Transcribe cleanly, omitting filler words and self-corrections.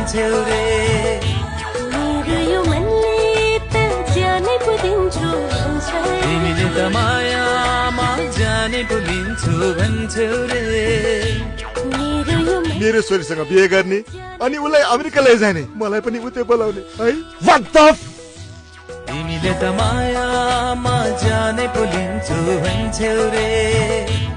भन्छौ रे मेरो यो मनले त जानै पुदिन्छु भन्छ तिमीले त मायामा जानै पुलिन्छु भन्छौ रे मेरो छोरीसँग बिहे गर्ने अनि उसलाई अमेरिका लैजाने मलाई पनि उतै बोलाउने है What the तिमीले त मायामा जानै पुलिन्छु भन्छौ रे